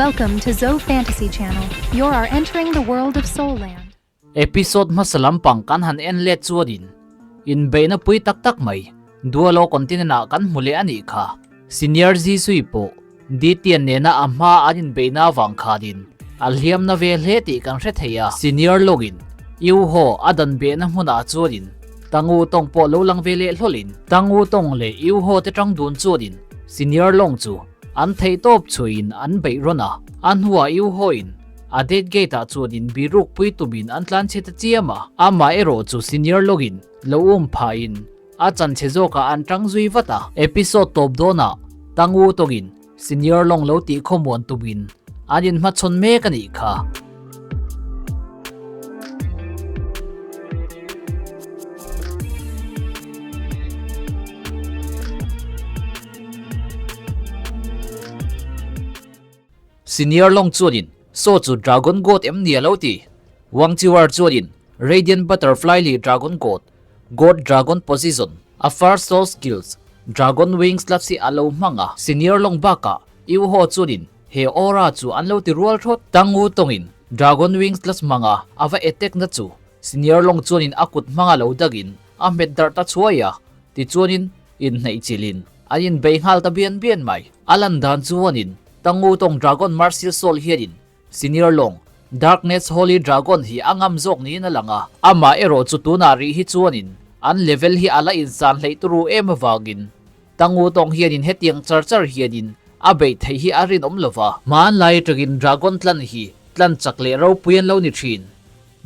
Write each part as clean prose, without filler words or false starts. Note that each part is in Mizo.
Welcome to Zo Fantasy Channel. You are entering the world of Soul Land. Episode hmasa lampang kan han en let chuanin inbeihna pui tak tak mai Dualo continent ah kan hmu leh a nih kha. Senior Zisui pawh Ditian nena a hma an inbeihna avang khanin a hliamna ve hle tih kan hre thei a. Senior lawngin Iuho a dan behna hmunah chuanin Tangu tawng pawh lo lang ve leh hlawlin Tangu tawng leh Iuho te tang dun chuanin Senior lawng chu an theihtawp chhuiin an beih rawn a. A hnuah Iuho-in A date gate ah chuan in biruk pui tumin an tlan chhe ta chiam a, amah erawh chu senior lawngin lo um phah in a chan chhe zawkah an tang zui vat a. Episode tawp dawnah Tangu tawngin senior lawng lo tih khawmuan tumin an inhmachhawn mek a nih kha. Senior Long chuanin Saw chu Dragon God em ni a lo ti? Wang Chiwar chuanin Radiant Butterfly leh Dragon God, God Dragon Position, a first soul skills, Dragon Wings lap si a lo hmang a. Senior Long bakah Yu Ho chuanin he aura chu an lo ti rual thawt. Tang Wu tawngin Dragon Wings lap hmang a, a va attack na chu Senior Long chuanin a kut hmanga lo dagin a hmet darh ta chhuai a, tichuanin inhneih chilhin an inbei nghal ta bian bian mai. A lan dan chuanin Tangu tawng Dragon Martial Soul hianin Senior Long, Darkness Holy Dragon hi a ngam zawk niin a lang a, amah erawh chu tunah rih hi chuanin an level hi a la insan hleih turu em avangin Tangu tawng hianin hetiang char char hianin a beih theih hi a rinawm lo va. Hmanlai atangin Dragon tlan hi tlan chak leh ropui an lo ni thin.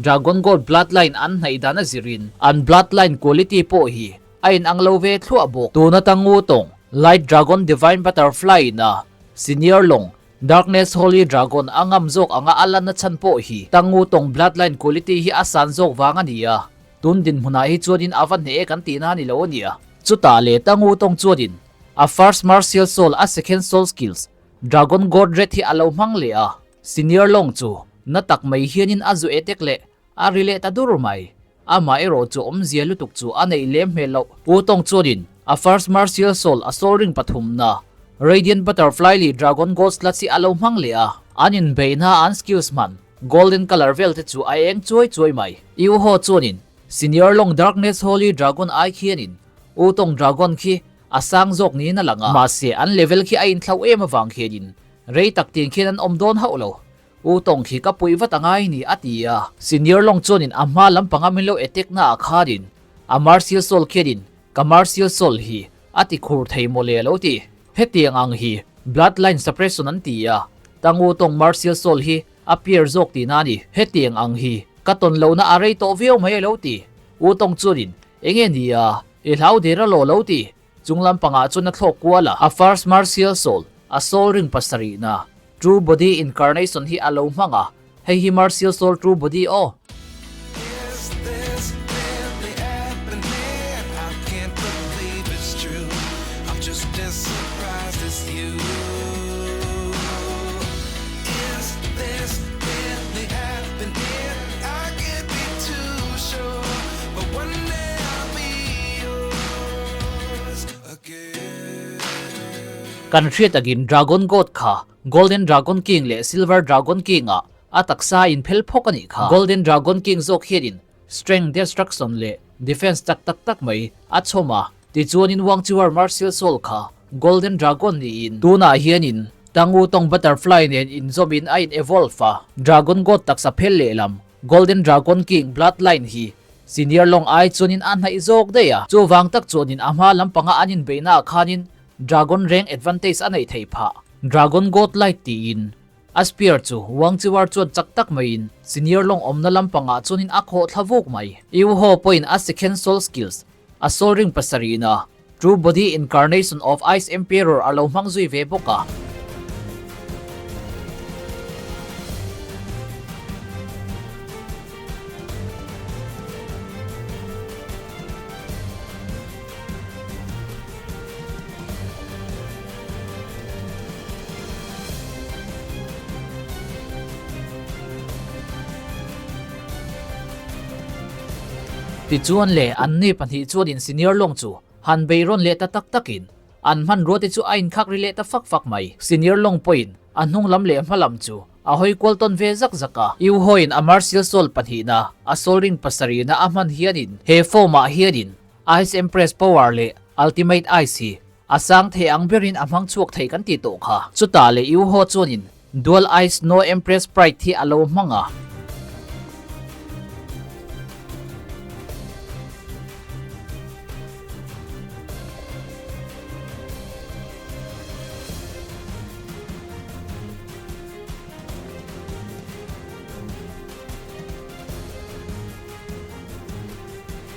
Dragon God Bloodline an hnaih dan a zirin an Bloodline quality pawh hi a inang lo ve thluah bawk. Tuna Tangu tawng Light Dragon Divine Butterfly in a Senior Long Darkness Holy Dragon a ngam zawk anga a lanna chhan pawh hi Tangu tawng Bloodline quality hi a san zawk vang a ni a, tun dinhmunah hi chuanin a va hneh e kan tihna a ni lo a nia. Chutah leh Tangu tawng chuanin a First Martial Soul a Second Soul Skills Dragon God Red hi a lo hmang leh a. Senior Long chu na tak mai hianin a zu etek leh a ri leh ta dur mai. Amah erawh chu awmzia lutuk chu a neih lem hmel loh. Pu Tawng chuanin a First Martial Soul a Soul Ring pathumna Radiant Butterfly leh Dragon Gold Slats hi a lo hmang leh a. An inbeihna an skills hman Golden Colour vel te chu a eng chuai chuai mai. U Ho chuanin Senior Long Darkness Holy Dragon ai khianin U Tawng Dragon khi a sang zawk niin a lang a. Mahse an level khi a inthlauh em avang khianin Rei tak tiang khian an awm dawn hauh lo. U Tawng khi ka puih vat angai ni a ti a. Senior Long chuanin a hma lampanga min lo attack na ah khanin a Martial Soul khianin ka Martial Soul hi a ti khur thei mawle a lo ti. Hetiang ang hi Bloodline Suppression an ti a, Tang U Tawng Martial Soul hi a pier zawk tihna a ni. Hetiang ang hi ka tawn lohna a rei tawh viau mai a lo ti. U Tawng chuanin enge ni a, i hlau der a law lo ti. Chung lampangah chuan a thlawk kual a, a first martial soul, a soul ring pasarihna, true body incarnation hi a lo hmang a, hei hi martial soul true body aw. Kan hriat takin Dragon God kha Golden Dragon King leh Silver Dragon King ah a taksa a inphel phawk a nih kha. Golden Dragon King zawk hianin Strength Destruction leh Defense tak tak tak mai a chhawm a, tichuanin Wang Chiwar Martial Soul kha Golden Dragon niin tunah hianin Tangu Tong Butterfly nen inzawmin a in evolve a, Dragon God taksa phel lehlam Golden Dragon King Bloodline hi Senior Long ai chuanin a hnaih zawk daih a, chuvang tak chuanin a hma lampanga an inbeihnaah khanin Dragon Rank Advantage a neih theih phah. Dragon God Light tiin a spear chu Wang Chiwar chuan chak tak maiin Senior Long awmna lampangah chuanin a khawh thla vuk mai. Yu Ho pawhin a second soul skills, a soul ring pasarihna, True Body Incarnation of Ice Emperor a lo hmang zui ve bawk a. Tichuan le anni pahnih chuanin Senior Long chu han bei rawn leh ta tak takin an hmanrua te chu a inkhak ri leh ta fak fak mai. Senior Long pawhin A hnung lam leh hma lam chu a hawi kual tawn ve zak zak a. Yu Ho-in a Martial Soul pahnihna, a Soul Ring pasarihna a hman hianin he form-ah hianin Ice Empress Power leh Ultimate Ice hi a sang thei ang berin a hmang chhuak thei kan ti tawh kha. Chutah leh Yu Ho chuanin Dual Ice Snow Empress Pride hi a lo hmang a.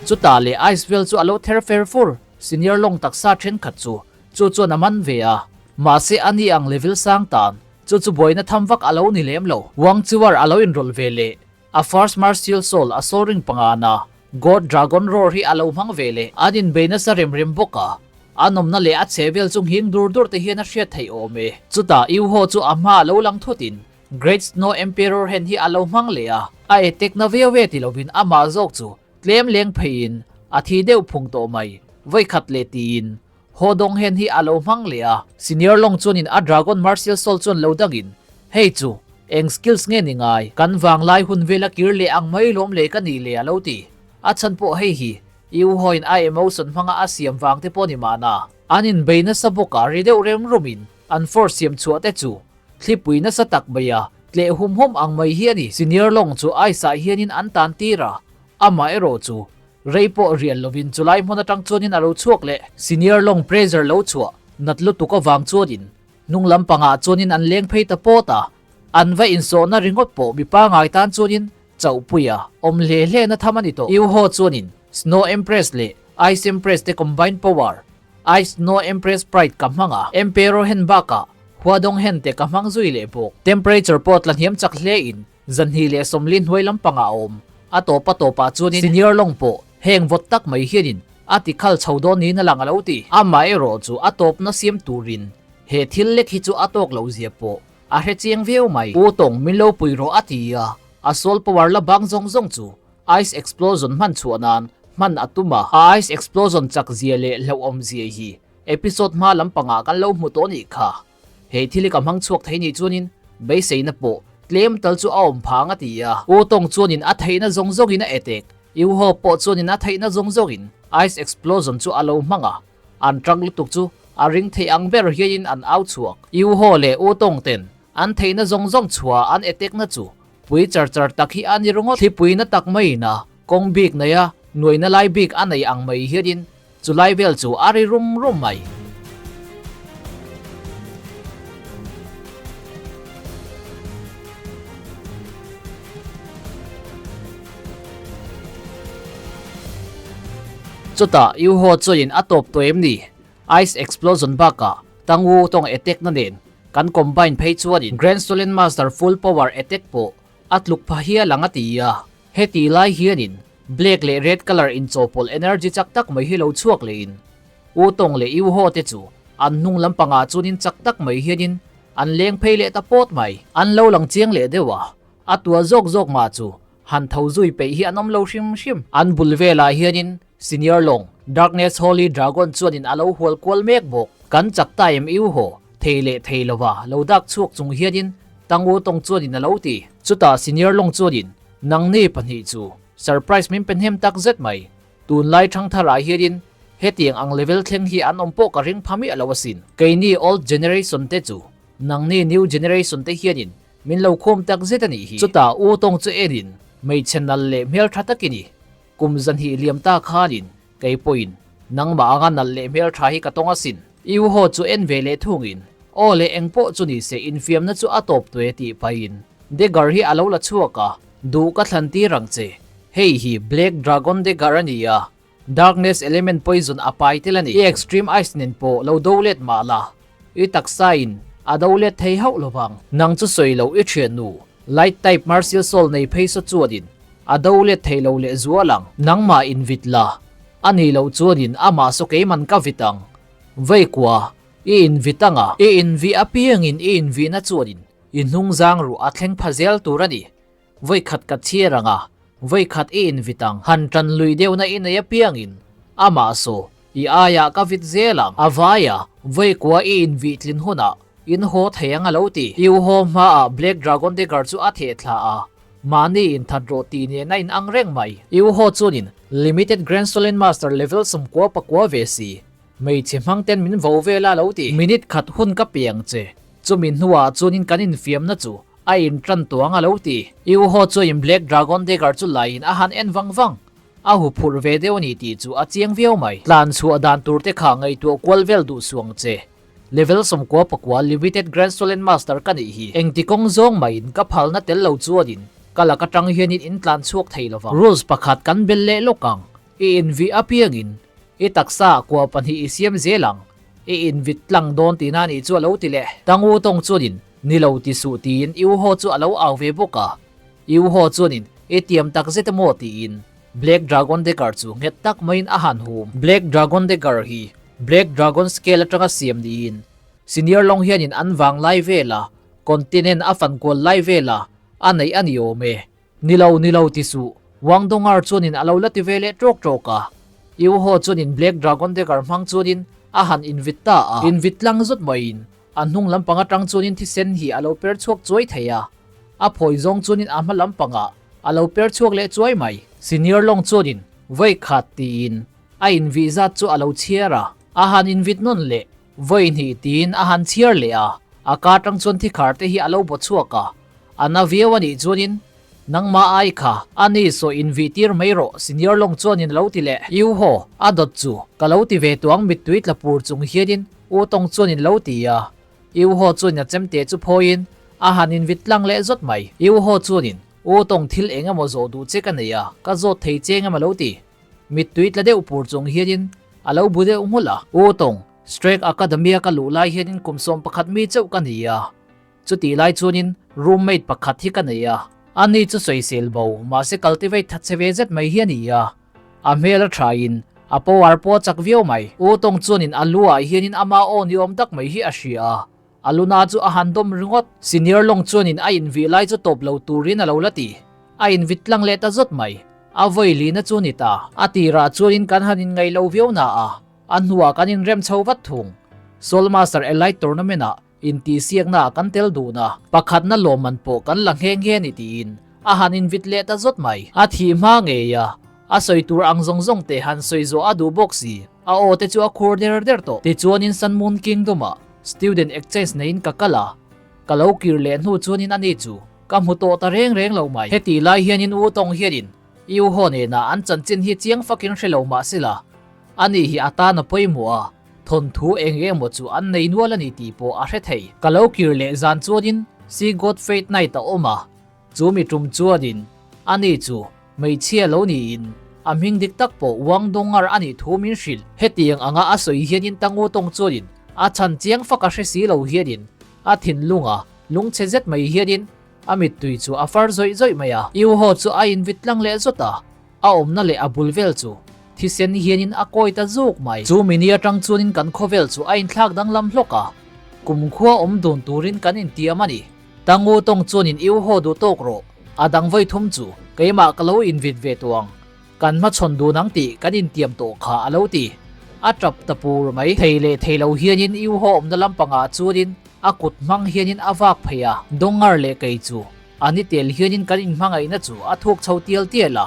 Chutah leh ice vel chu a lo ther fer fur, senior lawng taksa thenkhat chu chu chuan a man ve a, mahse a ni ang level sang tan chu chu buaina tham vak a lo ni lem lo. Wang Chiwar a lo inrawlh ve leh a first martial soul a soul ring pangana God Dragon Roar hi a lo hmang ve leh an inbei nasa rem rem bawk a, a nawmna leh a chhe vel chu nghing dur dur te hian a hriat theih awm e. Chutah Yu Ho chu a hma a lo lang thut in Great Snow Emperor hen hi a lo hmang leh a, a etek na viau e ti lovin amah zawk chu tlem leng pheiin a thi deuh phung tawh mai, vawikhat leh tiin Ho Dong hen hi a lo hmang leh a. Senior Long chuanin a Dragon Martial Soul chuan lo dangin, Hei chu, eng skills nge ni ngai? Kan vanglai hun vela kir leh ang mai lawm leh ka nih le a lo ti. A chhan pawh hei hi U Hoin a emotion hmanga a siam vang te pawh ni mahna. An inbei nasa bawk a, ri deuh rem rumin an force siam chhuah te chu thlipui nasa tak mai a, tleh hum hum ang mai hi a ni. Senior Long chu ice ah hianin an tan tir a, amah erawh chu Rei pawh rial lovin chulai hmun atang chuanin a lo chhuak leh. Senior Long pressure lo chhuah nat lutuk avang chuanin hnung lam pangah chuanin an leng phei ta pawt a, an va insawhna ringawt pawh mi pangai tan chuanin chauhpuia awm hle hle na tham a ni tawh. Yu Ho chuanin Snow Empress leh Ice Empress te combined power Ice Snow Empress Pride ka hmang a, Emperor hen bakah Huadong hen te ka hmang zui leh bawk. Temperature pawh tla hniam chak hle in 240 hnuai lampangah a awm. A tawp a tawpah chuanin Senior Long pawh heng vawt tak mai hianin a ti khal chho dawn niin a lang a lo ti. Amaherawh chu a tawpna siam turin he thil lek hi chu a tawk loh zia pawh a hre chiang viau mai. Pu Tawng min lo pui rawh a ti a, a soul power la bang zawng zawng chu ice explosion hman chhuah nan hman a tum a. A ice explosion chak zia leh hlauhawm zia hi episode hma lampangah kan lo hmu tawh nih kha. He thil hi ka hmang chhuak thei nih chuanin beiseina pawh tlem tal chu a awm phang a ti a. U Tawng chuanin a theihna zawng zawngin a etek. U Ho pawh chuanin a theihna zawng zawngin Ice Explosion chu a lo hmang a. An tang lutuk chu a ring theih ang ber hianin an au chhuak. U Ho leh U Tawng ten an theihna zawng zawng chhuah an etekna chu pui char char tak hi a ni ringawt. Thlipuina tak maiin a kawng bik nei a, nuaina lai bik a nei ang mai hianin Chu lai vel chu a ri rum rum mai. Chutah Yu Ho chuanin a tawp tawh em ni? Ice Explosion bakah Tang Wu tawng attack na nen kan combine phei chuanin Grand Solen Master Full Power attack pawh a tluk pha hial ang a ti a. Heti lai hianin Black leh red colour inchawhpawlh energy chak tak mai hi lo chhuak lehin U Tawng leh U Ho te chu an hnung lampangah chuanin chak tak mai hianin an leng phei leh ta pawt mai. An lo lang chiang leh deuh a, a tua zawk zawk mah chu han tho zui peih hi an awm lo hrim hrim. An bul velah hianin Senior Long, Darkness Holy Dragon chuanin a lo hual kual mek bawk. Kan chak ta em U Ho, thei leh thei lova lo dak chhuak chung hianin Tang U Tawng chuanin a lo ti. Chutah Senior Long chuanin Nangni pahnih chu surprise min pe hnem tak zet mai. Tunlai thangtharah hianin hetiang ang level thleng hi an awm pawh ka ring pha miah lo asin. Keini old generation te chu nangni new generation te hianin min lo khawm tak zet a nih hi. Chutah U Tawng chu enin hmeichhe nal leh hmeltha tak i ni. Kum zanhih liam ta khanin kei pawhin nangmah anga nal leh hmeltha hi ka tawng asin. U Ho chu en ve leh thungin aw leh eng pawh chu ni se infiamna chu a tawp tue tih pahin Dagger hi a lo la chhuak a, duh ka thlan tir ang che. Hei hi Black Dragon Dagger a ni a, Darkness Element Poison a pai tel a ni. I Extreme Ice nen pawh lo do let mah la, i taksa in a do let thei hauh lo vang. Nang chu sawi loh i thiannu, Light Type Martial Soul nei phei saw chuanin a do let thei lo leh zual ang. Nangmah in vit la, a nih loh chuanin amah saw keiman ka vit ang. Veikua, i invit anga. I invih apiangin i invihna chuanin I hnung zang ruh a thleng pha zel tur a ni. Vawi khat ka chhiar ang a, vawi khat i invit ang. Han tan lui deuhna i nei apiangin amah saw i aiah ka vit zel ang. A vaia vawi kua i invih tlin hunah In haw thei ang a lo ti. Yu Ho hmaah Black Dragon Dagger chu a theh thla a, mahni in that rawh tih nen a in ang reng mai. Yu Ho chuanin Limited Grand Solen Master level 90 pakua ve si, hmeichhe hmang ten min vo vel a lo ti. Minute khat hun ka pe ang che, chumi hnuah chuanin kan infiamna chu a in tan tuang a lo ti. Yu Ho chuanin Black Dragon Dagger chu laiin a han en vang vang. A huphurh ve deuh a ni tih chu a chiang viau mai. Tlan chhuah dan tur te kha ngaihtuah kual vel duh suang che. Level 99 Limited Grand Solen Master ka nih hi. Engti kawng zawng maiin ka phalna tel lo chuanin ka lak atang hianin in tlan chhuak thei lo vang. Rules pakhat kan bel leh lawk ang. I invih apiangin i taksa ah kua pahnih i siam zel ang. I invit tlang dawn tihna nih chu a lo ti leh. Tangu tawng chuanin ni lo ti suh tiin i u haw chu a lo au ve bawk a. I u haw chuanin i tiam tak zet emaw tiin Black Dragon Dagger chu nghet tak maiin a han hum. Black Dragon Dagger hi Black Dragon Scale atanga siam niin Senior Long hianin an vang lai vela continent a fan kual lai vela a neih a ni awm e. Ni lo, ni lo ti suh, Wang Dongar chuanin a lo la ti ve leh tawk tawk a. Yu Ho chuanin Black Dragon Dagger hmang chuanin a han invit ta a. Invit tlang zut maiin a hnung lampang atang chuanin thisen hi a lo per chhuak chuai thei a. A phawi zawng chuanin a hma lampangah a lo per chhuak leh chuai mai. Senior Long chuanin vawi khat tiin a invih zat chu a lo chhiar a, a han invit nawn leh vawi hnih tiin a han chhiar leh a, a ka atang chuan thikhar te hi a lo baw chhuak a, a na viau a nih chuanin nangmah ai kha a ni saw invih tir mai rawh Senior Long chuanin a lo ti leh. Iu haw, a dawt chu ka lo ti ve tuang mittui tla pur chung hianin U Tawng chuanin lo ti a, Iu haw chuanin a chemte chu phawiin a han invit tlang leh zawt mai. Iu haw chuanin U Tawng thil eng emaw zawh duh che ka nei a, ka zawt thei che eng emaw lo ti. Mittui tla deuh pur chung hianin a lo bu deuh nghulh a. U Tawng, Strike Academy-a ka luh lai hianin kum 11 mi chauh ka ni a. Chutih lai chuanin roommate pakhat hi ka nei a. Ani chu sawisel bo, mahse cultivate that che ve zet mai hi a ni a. A hmel a thain a power pawh a chak viau mai. U Tawng chuanin a lu ah hianin ama aw ni awm tak mai hi a hria a. A luna chu a han dawm ringawt. Senior Long chuanin a invih lai chu tawp lo turin a lo la ti. A invit tlang leh ta zawt mai. A vawi lina chu ni ta. A tirah chuanin kan han inngaih lo viau na a, a hnuah kan inrem chho vat thung. Soul Master Elite Tournament ah intihsiakna ah kan tel dun a, pakhatna lawmman pawh kan la nghe nghe ni tiin a han invit leh ta zawt mai. A thih hma ngei a, a sawi tur ang zawng zawng te han sawi zawh a duh bawk si. A aw te chu a khur der der tawh. Tichuanin Sun Moon Kingdom ah student exchange neiin ka kal a, ka lo kir leh hnu chuanin ani chu ka hmu tawh ta reng reng lo mai. Heti lai hianin U Tawng hianin I U Haw nena an chanchin hi chiang fakin hre lo mah sela, ani hi a tan a pawimawh a, thawnthu eng emaw chu an nei nual a ni tih pawh a hre thei. Ka lo kir leh zan chuanin Sea God Fate Night a awm a, chu mi tum chuanin ani chu hmeichhia lo niin a hming dik tak pawh Wang Dongar a nih thu min hrilh. Hetiang anga a sawi hianin Tangu Tawng chuanin a chhan chiang fak a hre si lo hianin a thinlunga lungchhe zet mai hianin a mittui chu a far zawih zawih mai a. Yu Ho chu a invit tlang leh zawt a, a awmna leh a bul vel chu thisen hianin a kawi ta zuk mai. Chu mini atang chuanin kan khawvel chu a inthlak danglam hlawk a, kumkhua awm dun turin kan intiam a ni. Tangu tawng chuanin Yu Ho duh tawk rawh, a dang vawi thum chu keimah ka lo invit ve tawh ang. Kan hmachhawn dun ang tih kan intiam tawh kha a lo ti. A tap ta pur mai. Thei leh thei lo hianin Yu Ho awmna lampangah chuanin a kut hmang hianin a vak phei a. Dongar leh kei chu a ni tel hianin kan inhmangaihna chu a thuk chho tial tial a.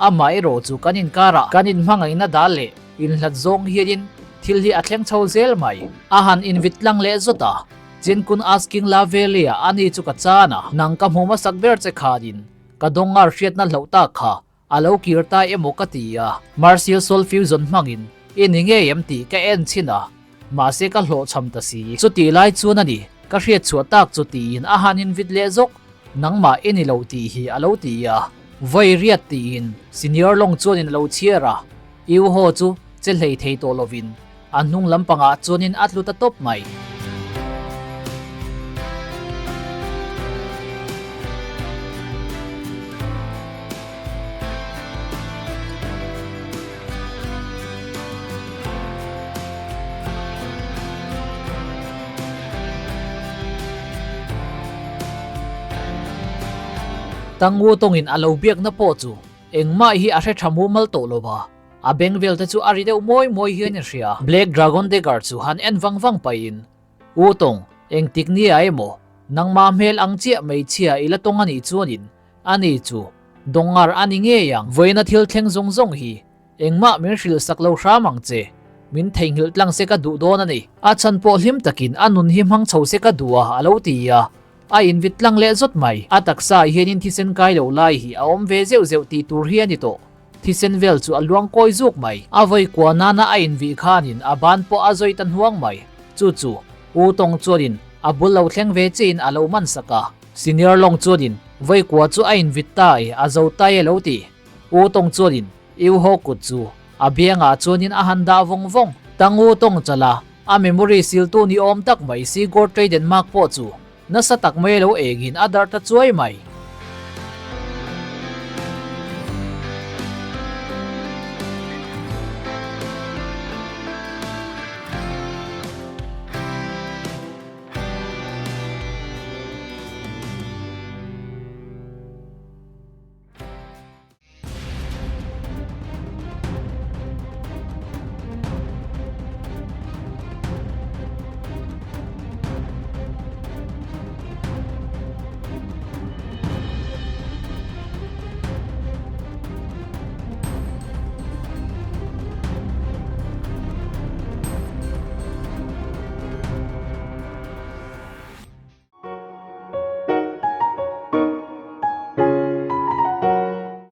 Amah erawh chu kan inkarah kan inhmangaihna dal leh inhlat zawng hianin thil hi a thleng chho zel mai. A han invit tlang leh zawt a. Chinkun asking la velia a ni chu ka chan a. Nang ka hmu hmasak ber che khanin ka Dongar hriatna hloh tak kha A lo kir ta emaw ka ti a, Martial Soul Fusion hmangin i ni ngei em tih ka en chhin a, mahse ka hlawhchham ta si. Chutih lai chuan a ni, ka hriat chhuah tak chu tiin a han invit leh zawk, nangmah i ni lo tih hi a lo ti a, vawi riat tiin Senior Long chuanin a lo chhiar a, Yu Ho chu che hlei thei tawh lovin a hnung lampangah chuanin a tlu ta tawp mai. Tangu tawngin a lo biakna pawh chu engmah hi a hre tha mumal tawh lo va. A beng vel te chu a ri deuh mawi mawi hian in hria. Black Dragon Dagger chu han en vang vang pahin, U Tawng, Engtik nia emaw, nangmah hmel ang chiah hmeichhia i la tawng a nih chuanin ani chu Dongar a ni ngei ang. Vawiina thil thleng zawng zawng hi engmah min hrilh sak lo hram ang che. Min theihnghilh tlang se ka duh dawn a ni. A chhan pawh hlim takin a nun hi hmang chho se ka duh a, a lo ti a. A invit tlang leh zawt mai. A taksa hianin thisen kai lo lai hi a awm ve zeuh zeuh tih tur hi a ni tawh. Thisen vel chu a luang kawi zuk mai. A vawi kua nana a invih khanin a ban pawh a zawi ta hnuang mai. Chu chu U Tawng chuanin a bul lo thleng ve chiin a lo man sak a. Senior Long chuanin vawi kua chu a invit ta e, a zo ta e lo ti. U Tawng chuanin U Ho kut chu a biangah chuanin a han dah vawng vawng. Tang U Tawng chala a memory siltu ni awm tak mai Sigurd Tradenmark pawh chu nasa tak mai lo engin a darh ta chuai mai.